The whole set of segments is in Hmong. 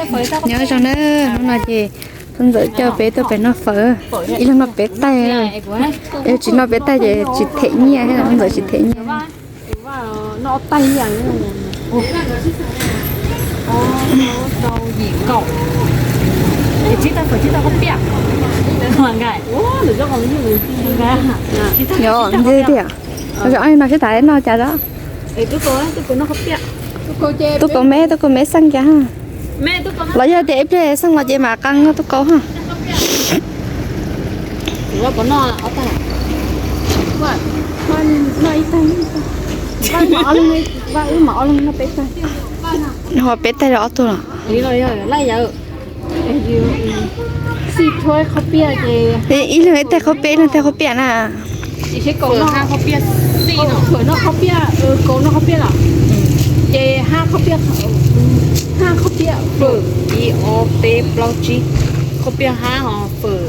Nyob zoo na, hnub no ces Txhob Ntxawm coj peb tuaj pem noj fawm, ib leeg noj peb taig. Yog tsis noj peb taig ces tsis them nyiaj, Txhob Ntxawm tsis them nyiaj. Yog ntxiv tiag, no sib tham no cas los. Tub kaus me, tub kaus me xeej cas. Los yog tias ib pliag xeej los ces mam qee tub kaus ha. Ho peb taig rau ob tug los. Ib leeg ib taig qhob piaj, ib leeg taig qhob piaj na. Ib, ob, peb, plaub, tsib. Qhob piaj hab, fawm.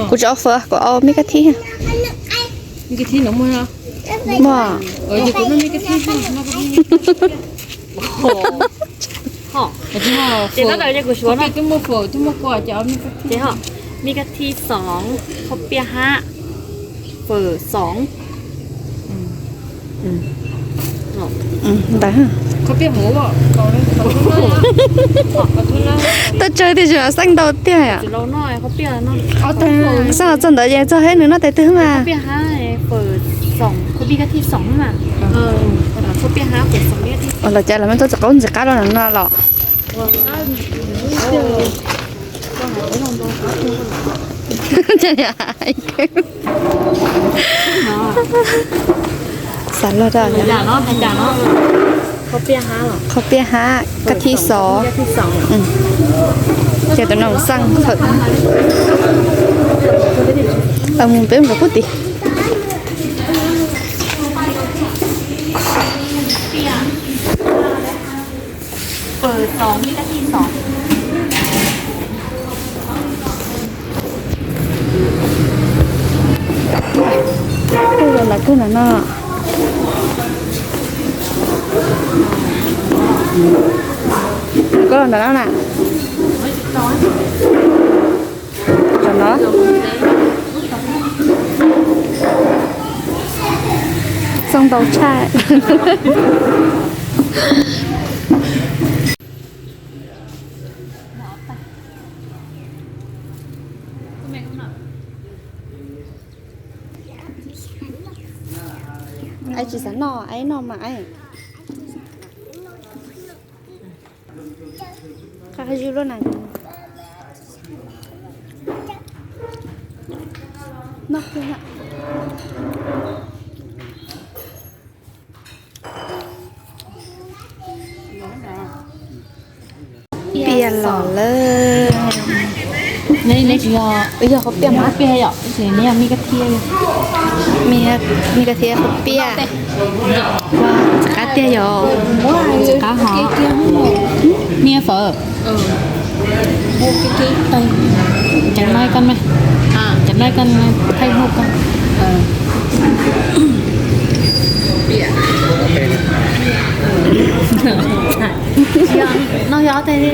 Kuv tsis au fawm, kuv au me kab thib. Muaj. Me kab thib xoom, qhob piaj hab, fawm xoom. Ntawd. Tuaj tsawg tiag, xeej ntau tiag. Xeej los txog ntawd ces txog hab nws noj tes twg mas. Los cas los mas tuaj tsis qaub ntsis qab rau no los. Xav luag rau qhob piaj hab kab thib xov. Ces tus no xeej hawm. Mus peb mus kuj tim. Kuj los ntawm kawg ntawm no. Koj los ntawm no na. Tam no xeej ntau tshaj. Ai tsis xav noj, ai noj mas ai. Qab zus lub na. Noj kiag na. Piaj los lawm. Yog qhov piaj mas, me kab thiab qhov piaj. Tsis qab tiag yog, tsis qab hov. Me fawm. Cov no koj, cov no koj thaij hauv koj. No yog ob teg li.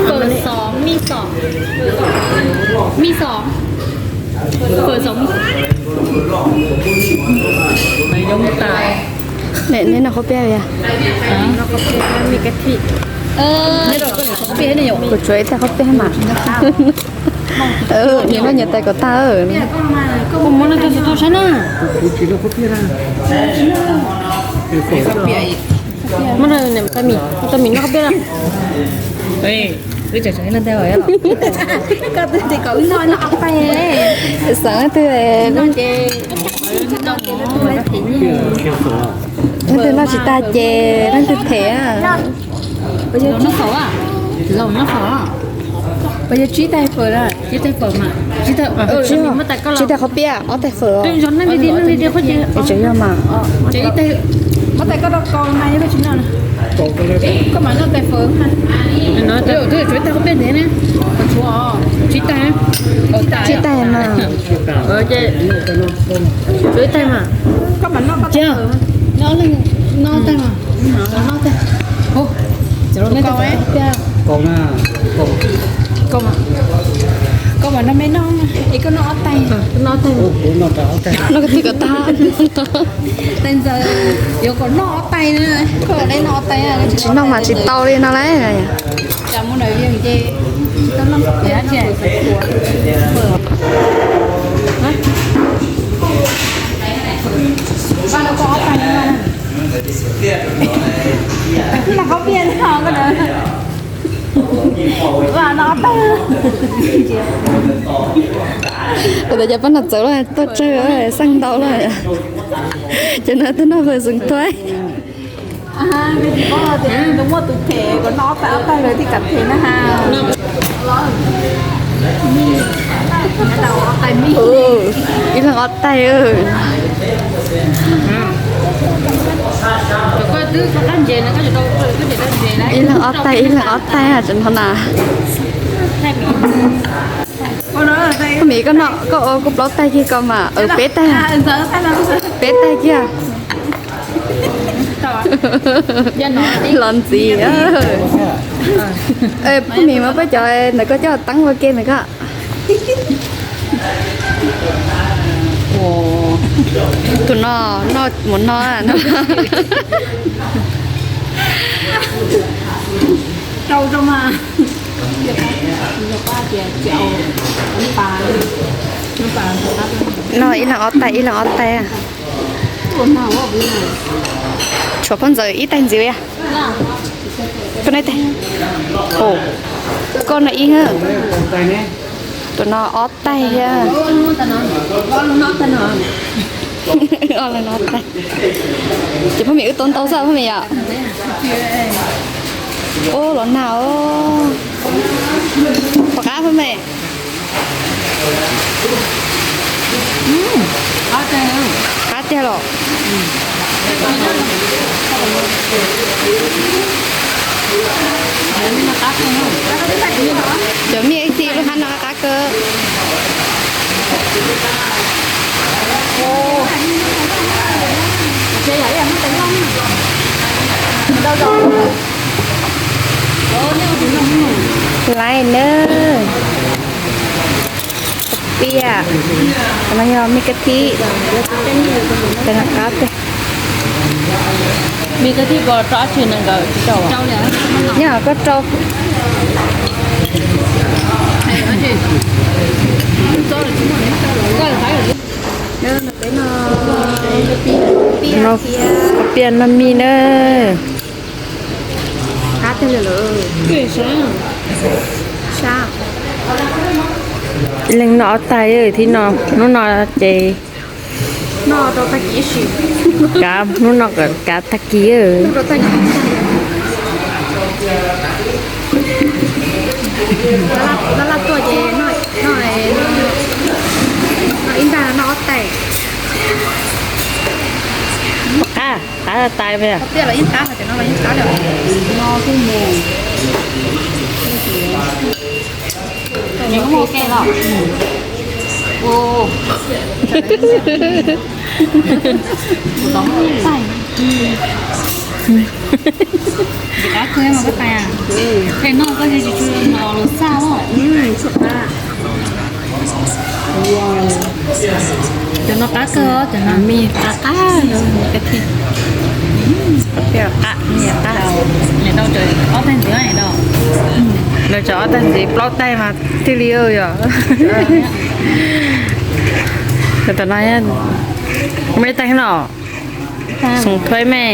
Fawm xov, mij xov. Mij xov. Fawm xov, mij xov. Neb noj qhob piaj yog? Kuv tsuav ib teg qhob piaj mas. Nws noj nyias tais kom tag. Muab noj qhob piaj na. Muab noj qhob piaj na. Wb tseem tseem noj tais. Koj twb tias kom wb noj noj qab pais. Xav twg. Leej twg noj tsis tag ces leej twg them. Los noj fawm, los noj fawm. Puas yog tsib tais fawm na? Tsib tais fawm mas, tsib tais, tsib tais qhob piaj, ob tais fawm. Tseem yog mas. Muab tais koj rau koj mas yog koj tsis noj na. Koj mam noj tais fawm mas. Tsib tais, tsib tais mas. Tsib tais mas. Koj mam noj koj Noj, noj tag mas, noj tag. Kau na, kau mas noj me noj, es koj noj ob tais, noj tais, noj koj twg kom tag. Tais ntxawm yuav kom noj ob tais na, koj noj ob tais, tsis noj mas tsis tau li no lauj. Kuv tas cov pab noj txawv lawm, tuaj tsawg xeej ntau lawm. Cov no tuaj noj fawm xeem thuaib. Muaj tus phem kom noj ob tais, ob tais lawv thiaj kam phem na ha. Ib leeg ob tais. Ib leeg ob tais, ib leeg ob tais tseem no na. Phaj Mim, koj noj, koj ua kuv plaub tais kiag ko mas, peb tais, peb tais kiag. Los ntxiv. Phaj Mim, muab peb cov ntawm koj coj teeb ua ke ntawm koj. Tus no noj mus no. Noj ib leeg ob tais, ib leeg ob tais. Tshuav phaj ntxawm ib tais ntxiv. Koj noj tais, koj noj ib, tus no ob tais thiab. Ces Phaj Mim wb tau ntau xwb Phaj Mim yom. Ua los nag os. Puas qab Phaj Mim? Qab tiag los? Cov mij ib txhij lub hab no qab kawg. Laiv nawb. Piaj, no yog mij kab thib, qab tiag. Mij kab thib ko rau ab tsi nees nkaum tsis tau. Nyob koj rau. No piaj no mij na. Ib leeg noj ob tais thiab no, hnub no ces kav, hnub no kav tag kis. Laj laj tuaj ces noj ib ntag, noj ob tais. Qab, qab tais. Tiaj los yeej qab, hais tias no los yeej qab lawm. Qab kawg mas koj tais, qhov no koj tsis tshua los xaj os. Cov no qab kawg, cov no mij qab qab. Qab, qab. Lawv tso ob tag ntxiv, plaub tag mas thiaj li yog. Tam no muaj ib tag no, xeem thuaib me.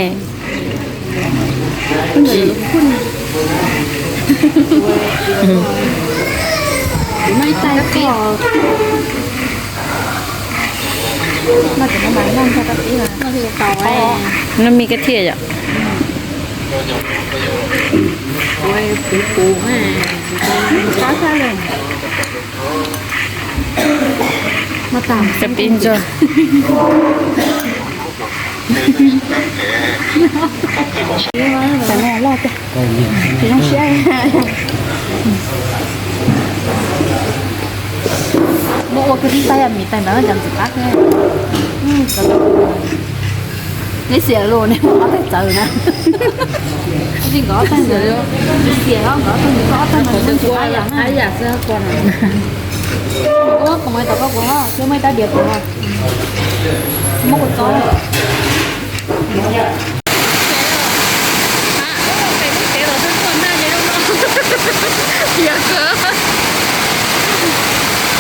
No mij kab thiaj yom. Cov pib ntsuag. Muab ua kwv tij tag yog mis tais ntawd cov ntxim qab. Neb xiam los neb muab ob tag txawv na. Tsis nkawd ob tag ntawd, xiam los nkawd ob tag ntawd, ob tag ntawd, qab yam xwb. Ua kom mas tom koj kuv, muab ib tab diav kuv, muab kuv txob. Tiag kawg.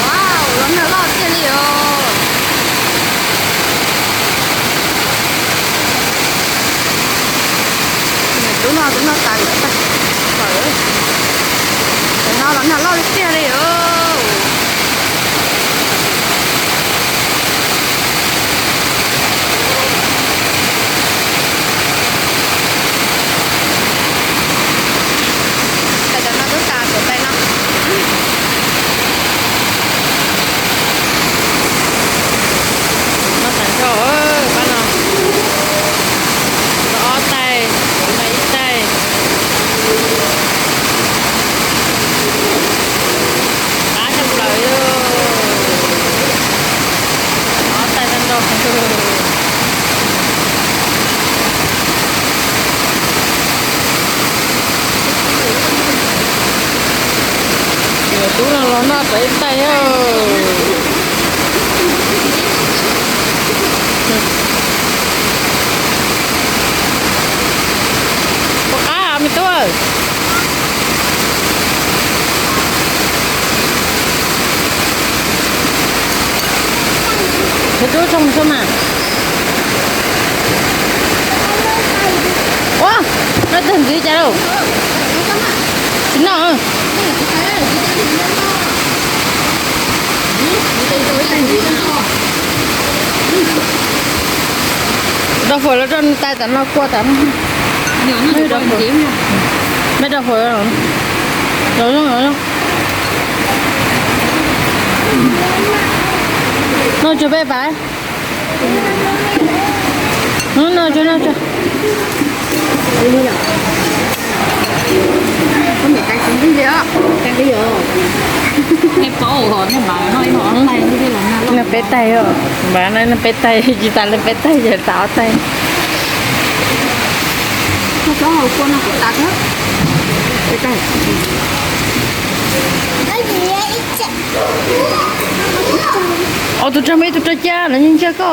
Wow, los nag loj tiag li os. Tub no, tub no tas lawm, tas lawm. Tam no los nag loj tiag li os. Tam no twb tas tuam tais no. No tas nrho, pab no. Ob tais, no ib tais. Qab tshaj plaws, ob tais tag nrho. Tub no los noj pem tais. Puas qab me tub? Tus tub tsoo tsoo mas. Ua, noj tag ntxiv cas lauj? Tsis noj. Rau fawm los rau nws tais tam no kua tas. Mej rau fawm, los zoo los zoo. Noj tsuag peb pas. Noj tsuag, noj tsuag. Noj peb tais os, noj peb tais, noj peb tais, tsis tas li peb tais, yog tas ob tais. Os, tus rog muaj ib tug rog ca, lawv nyiag koj.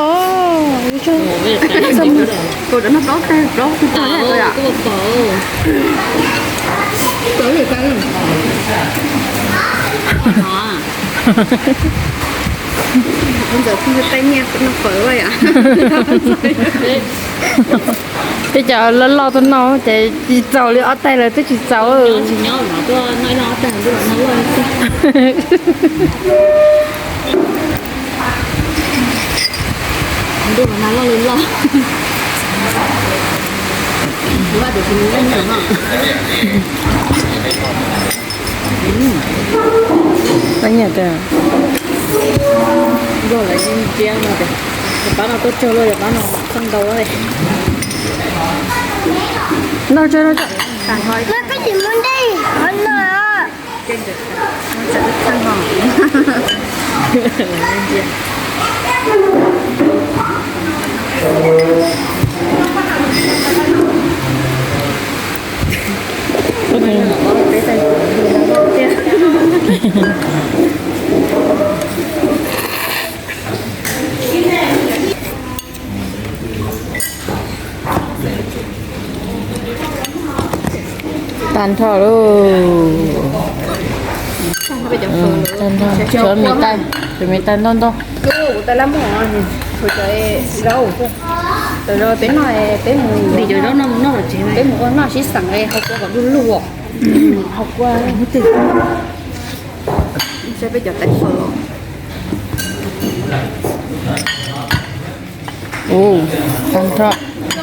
Tej cov loj loj tuaj noj ces tsis txaus li ob tais lawm twb tsis txaus. Pab no tuaj tsaug luaj, yog pab no txog ntau. Noj tsuag, noj tsuag. Tag nrho lauj. Tag nrho, tshuav me tais, tshuav me tais ntau ntau. Peb noj, peb mus, peb mus ua noj sib xeem hauv kua kom du lug. Hauv kua, saib peb cov tais fawm. Ua, tag nrho,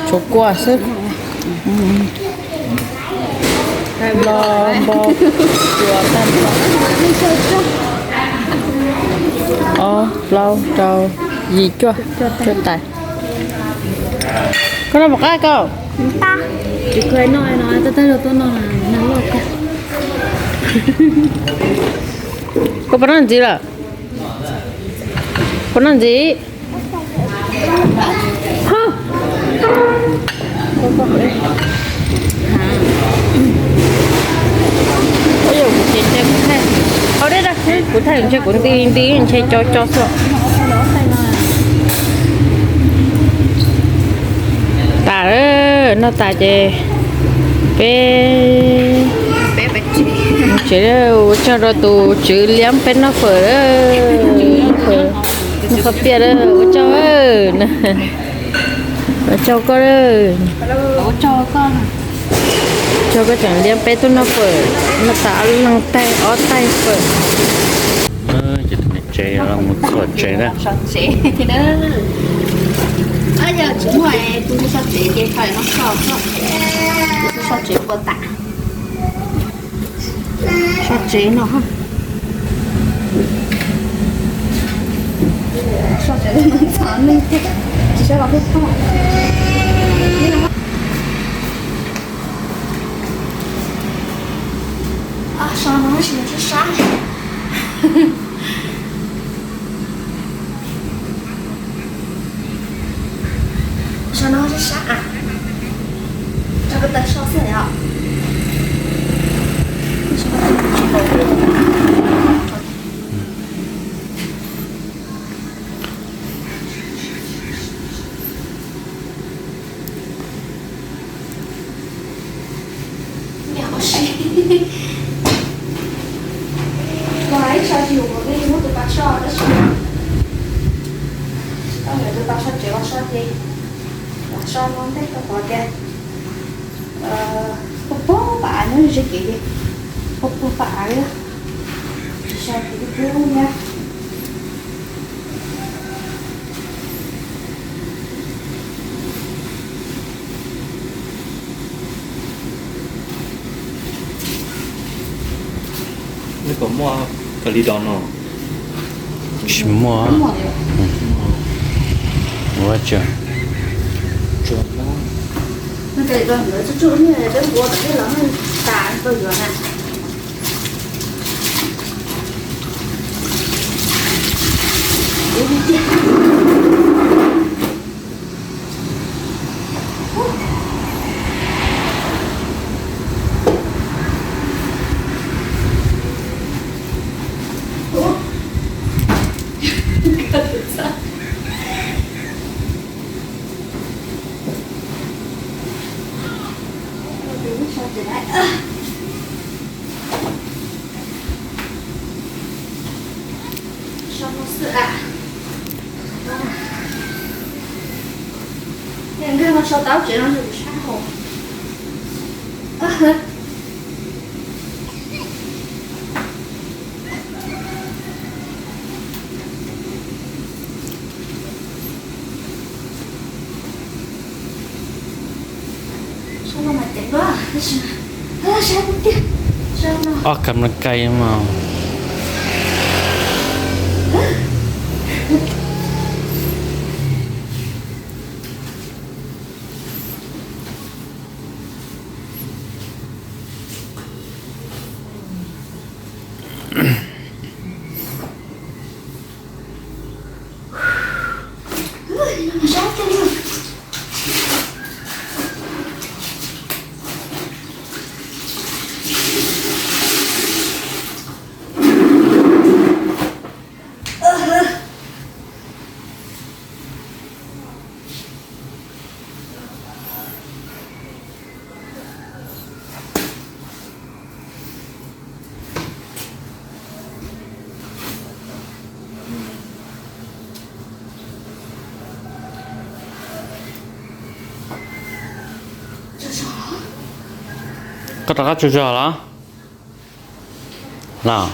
tshuav kua xwb. Npo, npo, ua tag nrho. Ob, plaub, rau, yim, cuaj, cuaj tais. Koj noj puas qab koj? Tsis kheev noj no, tab tab zog tuaj noj nag loj kawg. Koj puas noj ntxiv lawm? Puas noj ntxiv? Ntshe kuv nti nti ntshe co co xwb. Tas lawm, noj tas ces peb mus tsev. Ua tsaug rau tus tswv liab peb noj fawm, fawm, noj fawm piaj, ua tsaug, ua tsaug koj. Tsaug koj tseem liab peb tuaj noj fawm, noj tas leej taig ob taig fawm. Ces tus niam tsev los mus txog tsev na. Yog tsis muaj tus so tsev ces kho no so, so tsev ua tas. So tsev no, so tsev no txom nyem thiab, tsis so los peb poj. So no tab sis sab sab. So no sab sab, rau ko taw so xwb os. Niam ua si. Los ib so tsis yus li muab tus pas so tab sis, tsis tau tus pas so tsev los so ces, los so no ntej tau pom tias puag puag pas av nyob ze kev ces, puag puag pas av li, tsis so ces kuv thiab. Neb puas muaj kawg li dos no? Tsis muaj. Ua tsaug. Nkag no so tau tsev no nws sab hauv. Sab no mas ceev dua, tab sis sab tiag tiag, sab no. Ob kas mlas kai mas. Koj rov qab tsaug zog los? Los,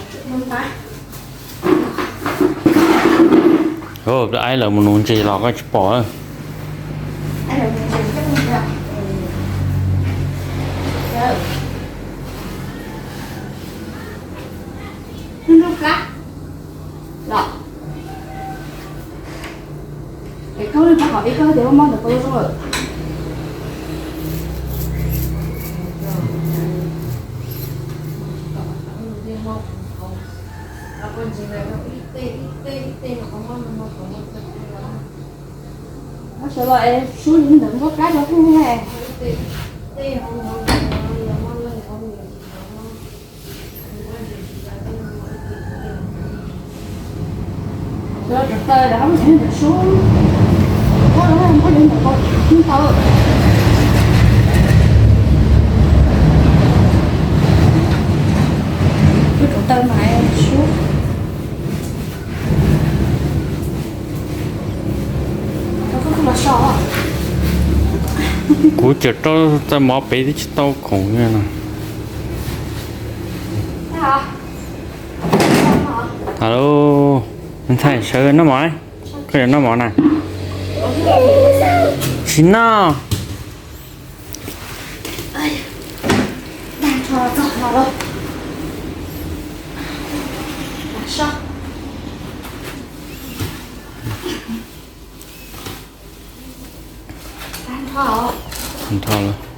aib lawv mus nuv ntses los koj tsis pom. Sawv los es sub li ntawd muab kab rau pheej ne. Kuv cawm rau txawm mov pem twb tsis tau khoom no. Alo, ntxhais sawv noj mov, koj yuav noj mov na? Tsis noj. Nrho lawm.